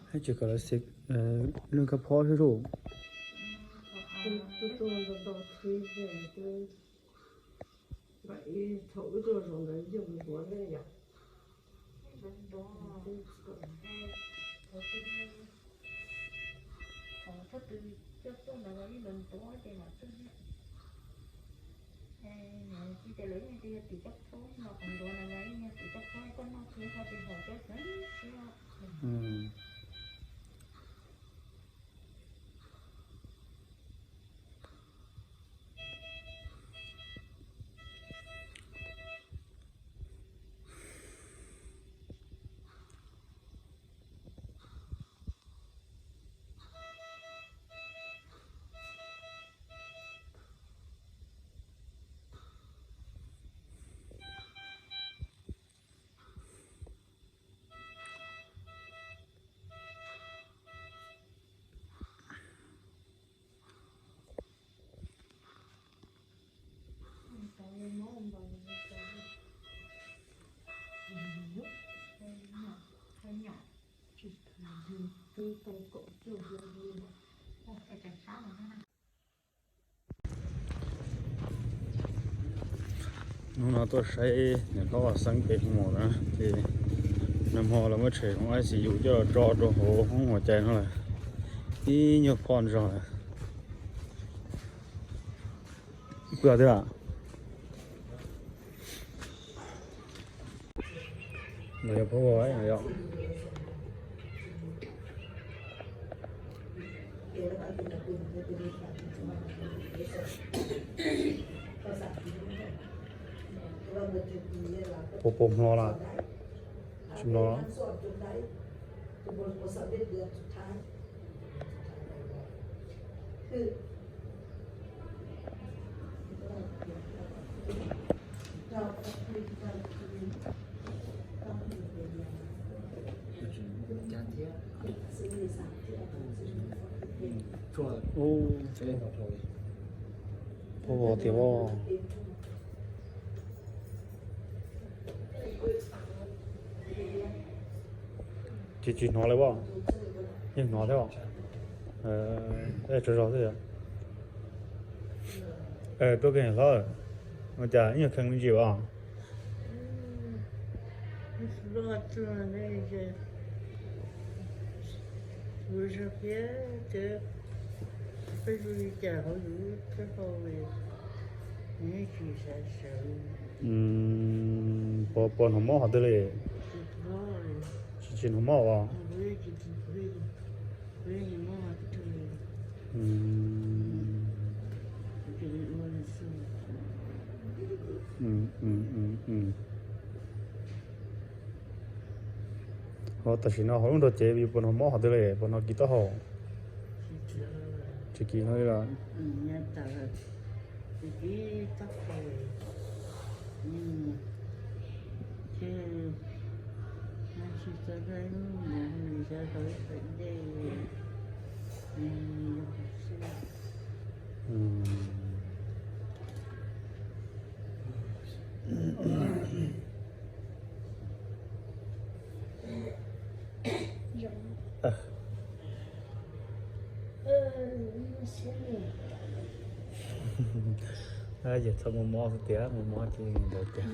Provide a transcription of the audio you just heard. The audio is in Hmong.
Hais tsis kom lawv xij lwm kab phob xwb lauj. Hnub no tuaj saib niam hlob Xeeb pem hoo maum na, ces nag hmo lawv muab tshem hauv I C U coj los tso rau hauv hoob haus cai no lawm, ib nyuag phoj ntsos lawm. Pw tiag. Los yog phab vog yog. Puas pom hmo lawm? Tsis mloog. Ub, ub, tias ub. Tsis, tsis hnov li as. Yeej hnov thiab as. Tsaug zog xwb. Tuaj kiag hlob, ua cas ib nyuag kheev me ntsis as? Puas, puas hnov mob qhov twg li? Tsis, tsis hnov mob as. Ho tam sim no hauv lub nrog cev yus puas hnov mob qhov twg li, puas hnov kis taub hau? Tsis kis no li los? Ces txhob muaj mob xwb tiag, muaj mob ces ntawd tiag.